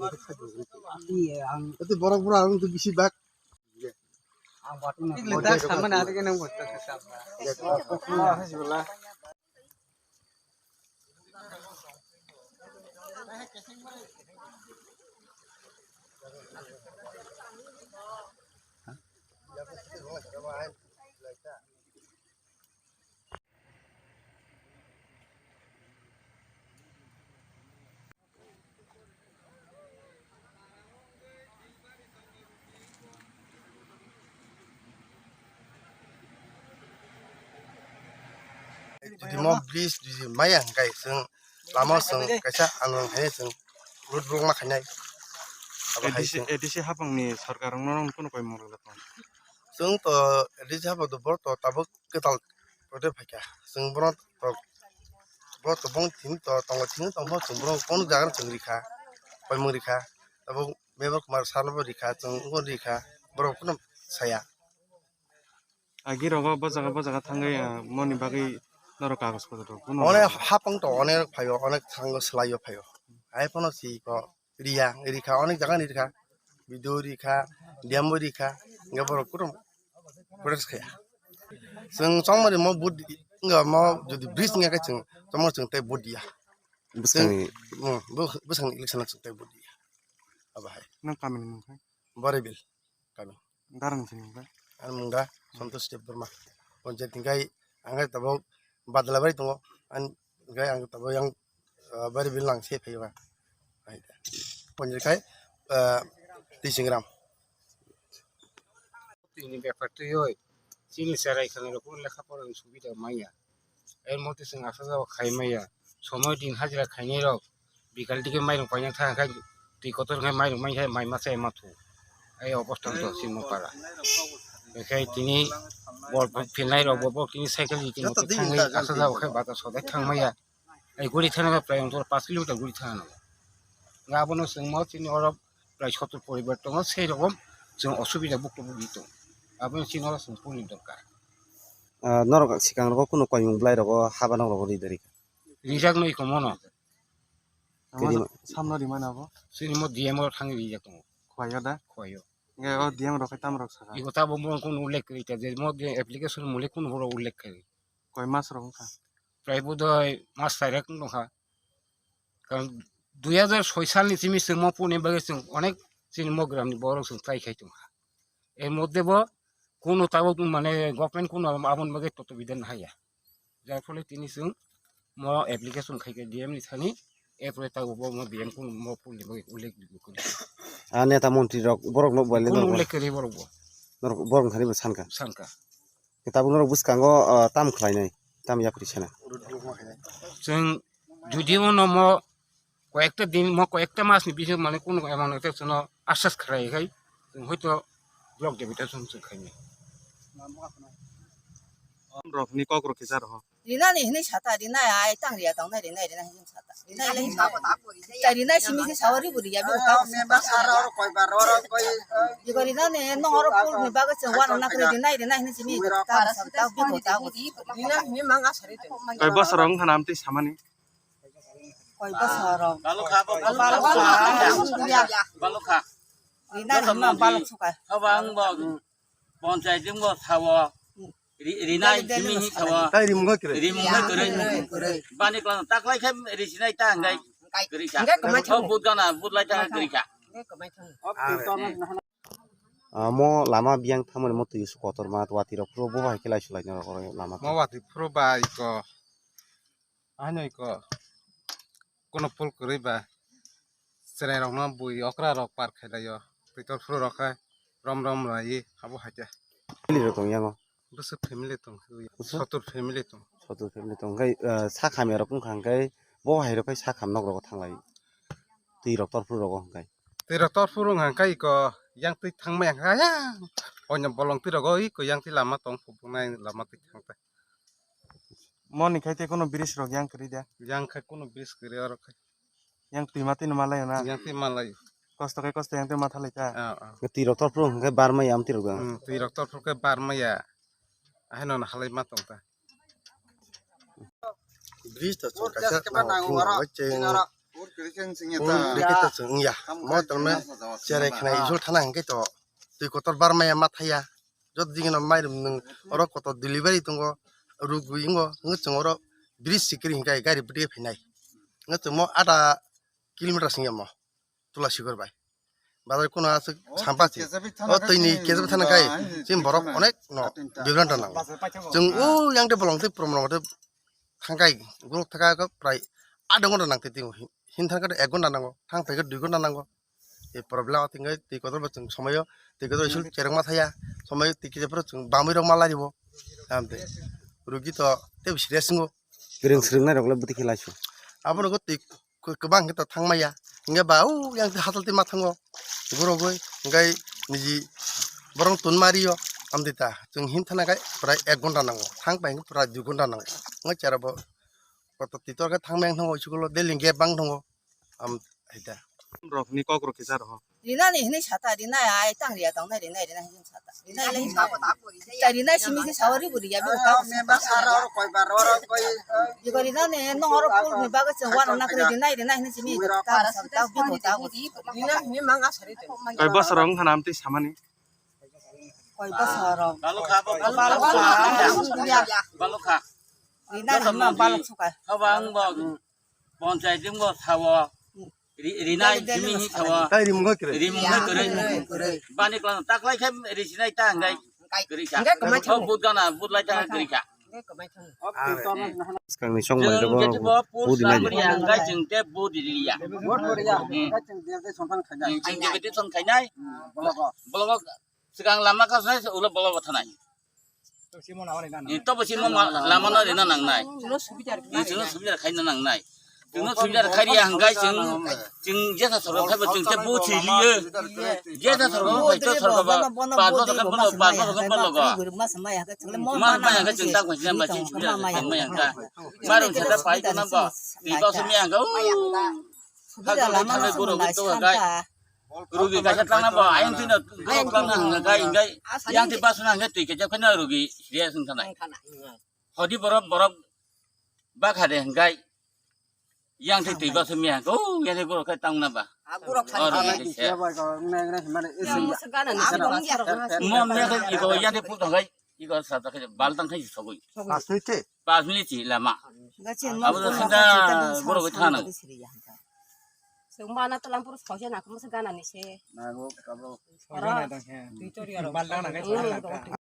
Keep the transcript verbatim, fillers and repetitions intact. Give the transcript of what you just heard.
Ito borok bura ang tu bisi bak. Ang batu na. Ini dah sama nanti kena buat. Jodi mo bridge jodi maya hwnkhe chwng lama chwng kaisa anwng hai chwng road block ma khainai. Abo hai A D C, chwng A D C hapangni sarkar wngno kunu koi moro tong. Chwng to A D C hapang to bo to tabuk kwtal ode phaikha. Chwng bono to bo to bong thim to tongo thim tongpho chwng bono kono jaga chwng rikha. Koimung rikha. Tabuk Mebar Kumar sarno bo rikha, chwng bo rikha. Borok kono saya. Agi rogo bo jaga bo jaga thangwi, ah, moni bagwi norok kagoj photo rok. Onek hapang to onek phaio, onek thango swlaio phaio. Hai phano si ko riya, rikha, onek jaga ni rikha. Bidu rikha, diambo rikha, hingke borok kutung protest khaya. Chwng chongmani mo vote di, wngya mo jodi bridge wngya khe chwng chongmani chwng tei vote diya. Bwskangni. Chwng, mm, bw-, bwskangni election o chwng tei vote diya. Abo hai. Nang kamini mung khe? Boribil. Kami. Darang sini ba? Ang mungga Santosh Debbarma. Panchayat tingkai angkai tabok badla bai tongo. Ang gai ang tabok yang, ah, bari bilang se phai ba. Panchayat kai, ah, Tisingram. Ini bepar tu yoi. Sini serai khani rok lekha pora subida maya. Er mote chwng asajao khai maya. Somoy din hajira khainai rok bikal dige mairung paina thang khai twi kotor khai mairung mai khai mai masa ema thu. Ai obostan to simo para. Khai tini bol phinai rok bo tini cycle di tini thangwi asajao khai bata sodai thang maya. Ai guri thana prai ongtor paanch kilometer guri thana. Nga abono chwng mo tini oro prai sottor poribar tongo sei rokom chwng osubida bukto bukdi tong. Abono chini oro chwng puli dorkar. Ah, norok swkang rogo kunu koimung bwlai rogo haba nok rogo ri dari. Rijak noi komono. Amo Kiri ma- samno rimana abo. Sini mo D M o thangwi rijak tongo. Khwaiyo da? Khwaiyo. Nge o D M rok tam rok saka. Iko tabo mo kunu ullekh kri ta je mo de application mule kunu horo ullekh kri. Koi mas rok wngkha? Prai budoi mas sairek wngkha. Karon dui hajar soi salni simi chwng mo puni bagwi chwng onek chini mo gramni borok chwng try khai tongkha. Er moddhe bo kunu tabuk mane government kunu aboni bagwi toto bidan haya. Jar phole tini chwng mo application khai khe D M ni thani, erpore tabuk bo mo D M kunu mo pulni bagwi ullekh kunu. Ah, neta montri rok borok no bwle kunu norok ullekh khe borok bo. Norok borok thani bo sanka. Sanka. Tabuk norok bwskango, ah, tam khlainai, tam yapri sana. Chwng jodi uno mo koyekta din, mo koyekta mas ni bisingo mane kunu emon ekta chwngno asas khlai khai, chwng hoito block deputation chwng khainai. Rokni kok rok kisa rw. Rinani hinwi sata, rinai ai tang riya tongnai, rinai, rinai hinwi sata. Rinai lai hinwi. Ta rinai simi se sawa ribu riya, bibo ta. Iko rinani nong oro pul ni bagwi chwng wano nakri rinai, rinai hinwi simi ta ta bibo ta. Rinai hinwi manga sari. Koi bosor wng thana amtwi samani. Koi bosor rok. Balokha, balokha. Balokha. Rinai hinwi balok suka. Abang bang. Panchayat jing bo thawo. Ri-, rinai simi hi thawo. Tai rimung khe kwrwi. Rimung khe kwrwi. Bani klan taklai khe risinai ta hwngai. Kwrwi kha. Hwnkhe kwmai thango. Bud gana, bud lai ta kwrwi kha. Hwnkhe kwmai thango. Amo lama biyang thangmani mo twi su kotorma watwi rok phuru bo hai khe lai sulai norok oro lama. Mo watwi phuru ba iko. Ano iko. Kono pul kwrwi ba. Chwrairokno bui okra rok par khlai laio. Twitor phuru rok khe rom rom lai abo hai khe. Family rok tong yango. Bwswk family tong. Bwswk? Sotor family tong. Sotor family tong. Hwnkhe, ah, sa khamya rok wngkha hwnkhe bo hai rok khai sa kham nok rogo thanglai. Twi rok tor phuru rogo hwnkhe. Twi rok tor phuru wngkha hwnkhe iko yang twi thangmaya hwnkha yang. Oino bolong twi rogo iko yang twi lama tong phubungnai lama twi thang ta. Moni khai tei kono bridge rok yang kwrwi da? Yang khai kono bridge kwrwi oro khai. Yang twi ma twi no malai na? Yang twi malai. Kosto khai kosto yang twi ma thalai ta? Ah, ah. Twi rok tor phuru hwnkhe barmai am twi rok. Hmm, twi rok tor phuru khe barmaya. Ahai no halai ma tong ta. Bridge to chwng kaisa nango, phung oro, bai cheng. Pun rikhe to chwng wngya. Mo tongno cherai khna isol thana hwnkhe to twi kotor bar maya ma thaya. Jot digi no mairum nwng oro kotor delivery tongo, rugwi wngo, wngwi chwng oro bridge sikiri hwnkhe gari bwtwi phainai. Wngwi chwng mo ada kilometer swngya mo Tulasigor bai. Bazar kono aswk sampasi. O twini kejabi thana kai chini borok onek no bibranta nango. Chwng o yang de bolong tei prom rok thangkai guruk thaka prai adha ghonta nangtwi twi hin thangkhe ek ghonta nango, thang phaikhe dui ghonta nango. E problem o tingkai twi kotor bo chwng somoyo twi kotor isul cherwkma thaya, somoyo twi kisa phuru chwng bamwi rok ma laribo. Amte rugi to tei serious wngo. Kwrwng swrwngnairokle bwtwi khe laisu. Abono twi kwbang khe to thangmaya. Hingke ba o yang twi hatal twi ma thango. Borok bai hingke niji borok tun ma rio. Amtwi ta chwng him thana khe prai ek ghonta nango. Thang pai hingke prai dui ghonta nango. Wngkha chera bo kotor twi tor khe thang maya thango school o daily gap bang thango. Am hai ta. Rokni kok rok kisa rw. Rinani hinwi sata, rinai ai tang riya tongnai, rinai, rinai hinwi sata. Rinai lai hinwi. Chai rinai simi se sawa ribu riya, bibo kabo sata. Bibo rinani nong oro pul ni bago chwng wano nakre rinai, rinai hinwi simi ta sata, bibo ta. Koi bosor wng khana amtwi samani? Koi bosor wng? Balokha, balokha. Balokha. Rinai hinwi balok suka. Haba ang bo. Ponchai jing bo sawo. Ri-, rinai simi hi sawo. Tai rimung kwrwi. Rimung kwrwi. Bani klan taklai khe risinai ta hwngai kwrwi kha. Hwnkhe kwmai thango. Bud gana, bud lai ta kwrwi kha. Hwnkhe kwmai thango. Swkangni song bai rwbo budi nai. Hwnkhe chwng te budi riya. Chwng deputation khainai. Blogo swkang lama kasai ulo blogo thanai. Ni to bo simo ma-, lama no rina nangnai. Ni chwngno subida khaina nangnai. Chwngno subida khaiya hwnkhe chwng, chwng jesa sorgo khaibo chwng te bo chiliyo. Jesa sorgo khai to sorgo ba, ba to kan bolo, ba to kan bolo go. Ma ma ya chwng ta khajna ba chwng subida ma ya ka. Marum sa ta pai to na ba. Ti to simi ya ga. Subida lama no simi nai santa. Rugi kaisa tangna bo ayang tino ayang tangna hwnga kai hwngai yang ti basuna hwnga twi kaisa khana rugi serious wngkha nai. Hodi borok borok bakha de hwngai yang ti twi basu miya ko yang ti borok khai tangna ba. Oro nai se. Mo me khai iko yang ti puto khai iko sa ta khai bal tang khai sogoi. Pas minute lama. Abo to sinta borok khai thana. Sengmana telang purus kau se nak masa gana ni se. Nago kabro. Oro. Twitter ya ro. Bal dana kai.